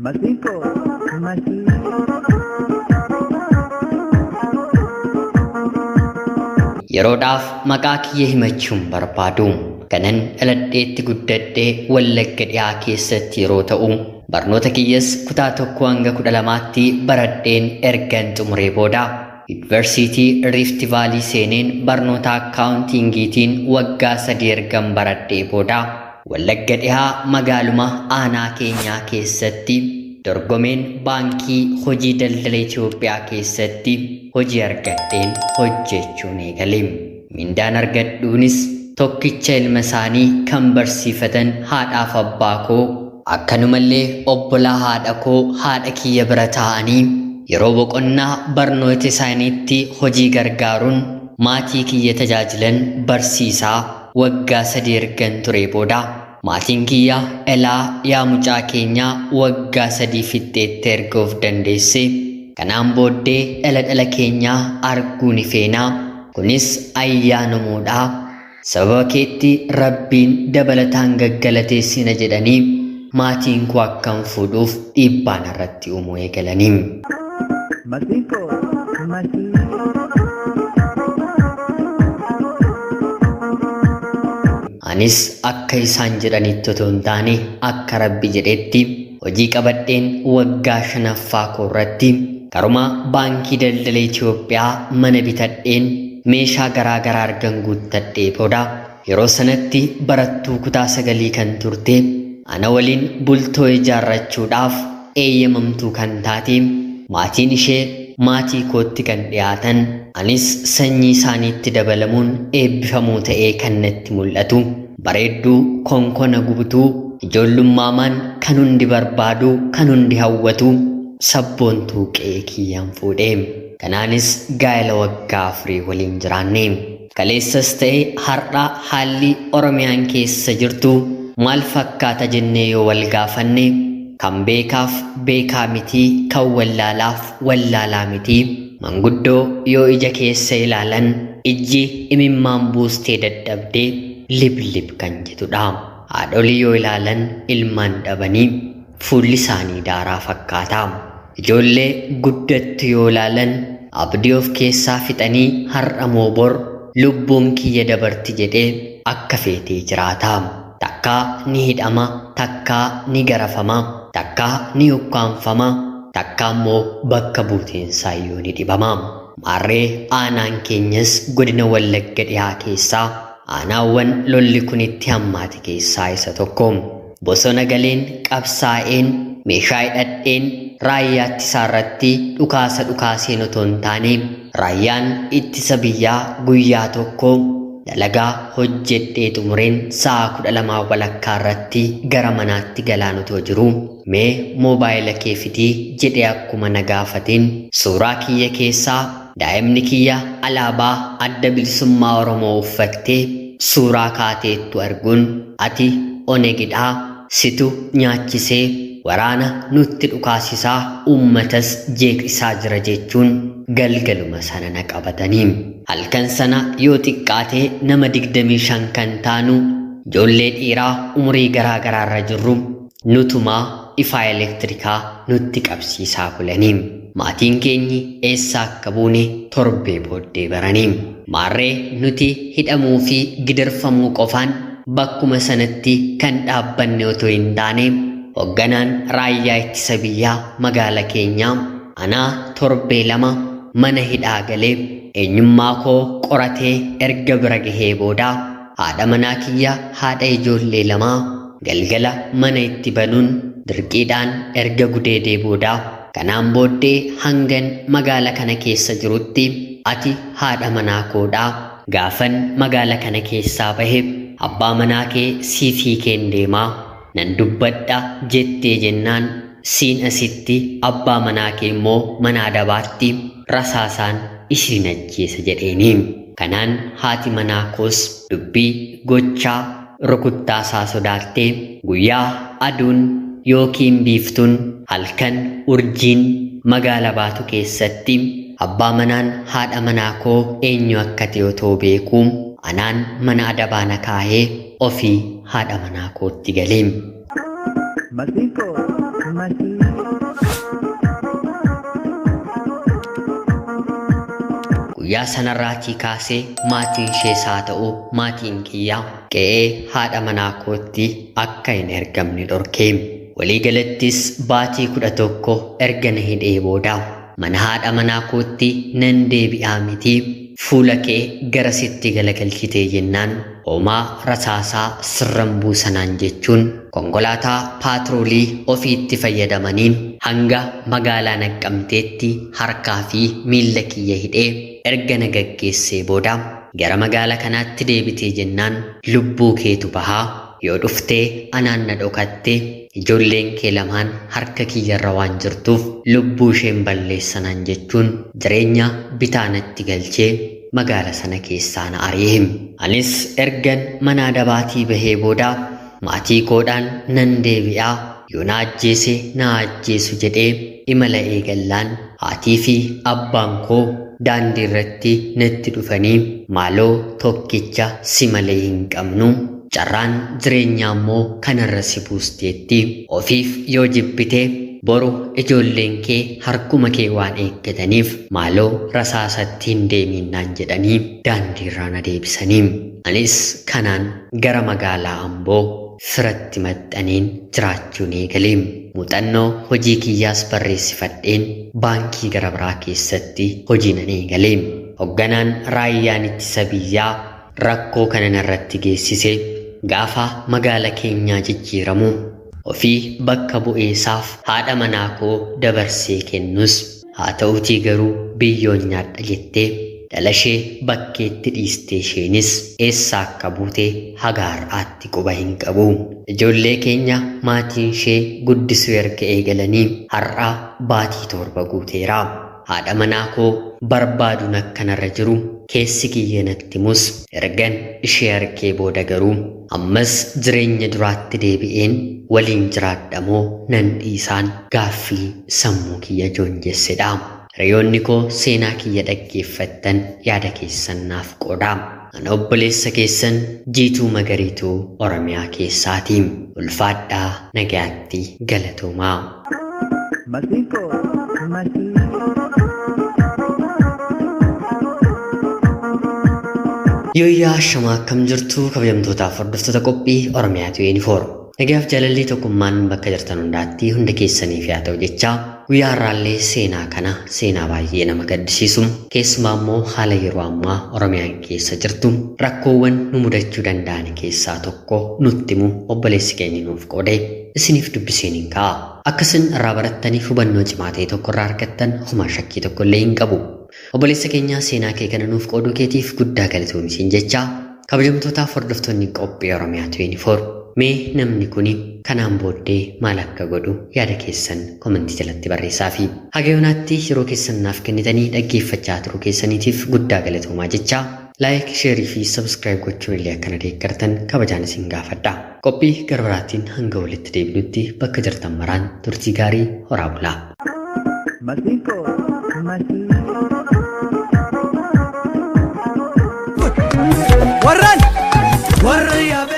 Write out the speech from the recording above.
Masiinqoo masii. Yeroodhaaf maqaa kiyya himachuun barbaadu. Kanan dhaladheetti guddadhee Wallagga dhiyaa keessatti yeroo ta'u, barnoota kiyyas kutaa 1 hanga 12tti baradheen ergan xumuree booda Yuunivarsiitii Rift Vaalii seeneen barnoota akkaawuntiingiitiin waggaa 3 ergan baradhee booda Wallagga dhihaa magaaluma aanaa keenyaa keessatti dorgomeen baankii hojii daldala Itoophiyaa keessatti hojii argadheen hojjechuun eegale. Mindaan argadhuunis tokkicha ilma isaanii kan barsiifatan haadhaaf abbaa koo akkanumallee obbolaa haadha koo haadha kiyya bira taa'anii yeroo boqonnaa barnoota isaaniitti hojii gargaaruun maatii kiyya tajaajilan barsiisaa waggaa 3 ergan ture booda maatiin kiyya elaa yaa mucaa keenyaa waggaa 3 fixxeetti erga of dandeesse kanaan booddee dhala dhala keenyaa arguu ni feenaa, kunis ayyaanamuudhaa, sababa keetti rabbiin dabalataan gaggalateessina jedhanii maatiin koo akkan fuudhuuf dhiibbaan irratti uumuu eegalanii. Masiinqoo masii. Anis akka isaan jedhanitti otoo hin taane akka rabbi jedhetti hojii qabadheen waggaa 5ffaa koo irratti karuma baankii daldala Itoophiyaa mana bitadheen meeshaa garaa garaa argan guuttadhee booda yeroo sanatti barattuu kutaa 9 kan turte ana waliin bultoo ijaarrachuudhaaf eeyyamamtuu kan taate maatiin ishee maatii kootti kan dhiyaatan anis sanyii isaaniitti dabalamuun eebbifamuu ta'ee kan natti mul'atu bareedduu konkona guutuu ijoollummaan kan hundi barbaadu kan hundi hawwatu sabboontuu qe'ee kiyyaan fuudhe. Kanaanis gaa'ela waggaa 4 waliin jiraanne. Kaleessas ta'e har'a haalli Oromiyaan keessa jirtu maal fakkaata jennee yoo wal gaafanne kan beekaaf beekaa miti, kan wallaalaaf wallaalaa miti. Manguddoo yoo ija keessa ilaalan ijji imimmaan buustee dadhabdee liblib kan jetudha. Haadholii yoo ilaalan ilmaan dhabanii fuulli isaanii daaraa fakkaata. Ijoollee guddattu yoo ilaalan abdii of keessaa fixanii har'a moo bor lubbuun kiyya dabarti jedhee akka feetee jiraata. Takkaa ni hidhama, takkaa ni garafama, takkaa ni ukkaanfama, takkaa immoo bakka buuteensaa iyyuu ni dhibama. Maarree aanaan keenyas godina Wallagga dhiyaa keessaa aanaawwan lolli kun itti hammaate keessaa isa tokko. Bosona galeen qabsaa'een meeshaa hidhadheen raayyaa ittisaa irratti dhukaasa dhukaaseen otoo hin taane raayyaan ittisa biyyaa guyyaa tokko dalagaa hojjedhee xumureen sa'a 12:15 irratti gara manaatti galaan otoo jiru mee moobaayila kee fidii jedhee akkuma na gaafateen suuraa kiyya keessaa daa'imni kiyya alaabaa adda bilisummaa Oromoo uffattee suuraa kaateettu arguun ati Onegidhaa situ nyaachisee waraana nutti dhukaasisaa uummatas jeeqisaa jira jechuun galgaluma sana na qabatanii. Halkan sana yoo xiqqaatee nama 25 kan taanu ijoollee dhiiraa umurii garaa garaarra jirru nutumaa ifaa elektirikaa nutti qabsiisaa bulanii. Maatiin keenyi eessa akka buune torbee booddee baranii. Maarree nuti hidhamuu fi gidirfamuu qofaan bakkuma sanatti kan dhaabbanne otoo hin taane hoogganaan raayyaa ittisa biyyaa magaala keenyaa anaa torbee 2 mana hidhaa galee eenyummaa koo qoratee erga bira gahee booda haadha manaa kiyya haadha ijoollee 2 galgala mana itti banuun dirqiidhaan erga gudeedee booda kanaan booddee hangan magaala kana keessa jirutti ati haadha manaa koodhaa gaafan magaala kana keessaa bahe abbaa manaa kee siif hiikeen deemaa nan dubbadha jettee jennaan siin asitti abbaa manaa kee immoo mana adabaatti rasaasaan isin ajjeesa jedheeni. Kanaan haati manaa koos dubbii gochaa rukuttaasaa sodaattee guyyaa aduun yookiin biiftuun halkan urjiin magaala baatu keessatti abbaa manaan haadha manaa koo eenyu akka ta'e otoo beekuu anaan mana adabaa na kaahee ofii haadha manaa kootti galee. Masiinqoo masiinqoo. Guyyaa sanarraatii kaasee maatiin ishees haa ta'u maatiin kiyyaa qe'ee haadha manaa kootti akka hin ergamne dhorkee. Waliigalattis baatii 11 erga na hidhee booda mana haadha manaa kootti nan deebi'aa miti fuula kee gara sitti galagalchitee jennaan homaa rasaasaa sirran buusanaan jechuun konkolaataa paatroolii ofiitti fayyadamaniin hanga magaalaa Naqqamteetti harkaa fi miilla kiyya hidhee erga na gaggeessee booda gara magaalaa kanaatti deebitee jennaan lubbuu keetu bahaa yoo dhuftee anaan na dhokatte ijoolleen kee lamaan harka kiyyarra waan jirtuuf lubbuu isheen balleessanaan jechuun jireenya bitaa natti galchee magaala sana keessaa na ari'e. Anis ergan mana adabaatii bahee booda maatii koodhaan nan deebi'aa yoo na ajjeese na ajjeesu jedhee imala eegallaan haatii fi abbaan koo daandii irratti natti dhufanii maaloo tokkicha si malee hin qabnu carraan jireenyaa immoo kanarra si buusteetti ofiif yoo jibbite boru ijoolleen kee harkuma kee waan eeggataniif maaloo rasaasatti hin deeminnaan jedhanii daandiirraa na deebisanii. Anis kanaan gara magaalaa Amboo firatti maxxaneen jiraachuun eegale. Muuxannoo hojii kiyyaas barreessifadheen baankii gara biraa keessatti hojii nan eegale. Hoogganaan raayyaan ittisa biyyaa rakkoo kana narratti geessise gaafa magaala keenyaa jijjiiramu ofii bakka bu'eessaaf haadha manaa koo dabarsee kennus haa ta'utii garuu biyyoon nyaadha jettee dhalashee bakkeetti dhiistee isheenis eessa akka buute haga har'aatti quba hin qabu. Ijoollee keenya maatiin ishee guddisuu erga eegalanii har'a baatii 7 guuteera. Haadha manaa koo barbaaduun akkanarra jiru keessi kiyya natti himus ergan ishee argee booda garuu ammas jireenya duraatti deebi'een waliin jiraadhamoo nan dhiisaan gaaffii sammuu kiyya joonjessedha. Hiriyoonni koo seenaa kiyya dhaggeeffattan yaada keessan naaf qoodaa. Ana obboleessa keessan Jiituu Magariituu Oromiyaa keessaati. Ulfaadhaa nagayaatti galatoomaa. Masiinqoo masiinqoo. Yooyyaa shamaa akkam jirtu kabajamtootaaf hordoftoota qophii Oromiyaa 24. Nagayaaf jaalalli tokkummaan bakka jirtan hundaatti hunda keessaniif haa ta'u jechaa guyyaa har'aallee seenaa kana seenaa baay'ee nama gaddisiisu keessumaa immoo haala yeroo ammaa Oromiyaan keessa jirtu rakkoowwan nu mudachuu danda'an keessaa tokko nutti himu obboleessi keenya nuuf qoode isiniif dubbiseen hin ka'a. Akkasin irraa barattaniif hubannoo cimaa ta'e tokko irraa argattan homaa shakkii tokko illee hin qabu. Obboleessa keenya seenaa kee kana nuuf qooduu keetiif guddaa galatoomisiin jechaa kabajamtootaaf hordoftoonni qophii Oromiyaa 24 mee namni kuni kanaan booddee maal akka godhu yaada keessan komentii jalatti barreessaa fi haga yoonaatti yeroo keessan naaf kennitanii dhaggeeffachaa turuu keessaniitiif guddaa galatoomaa jechaa laayik sheerii fi sabskiraayib gochuun illee akkana deeggartan kabajaan isin gaafadha. Qophii gara biraatiin hanga walitti deebinutti bakka jirtan maraan turtii gaarii horaa bulaa. Masiinqoo masiinqoo. Warran warra yaabee.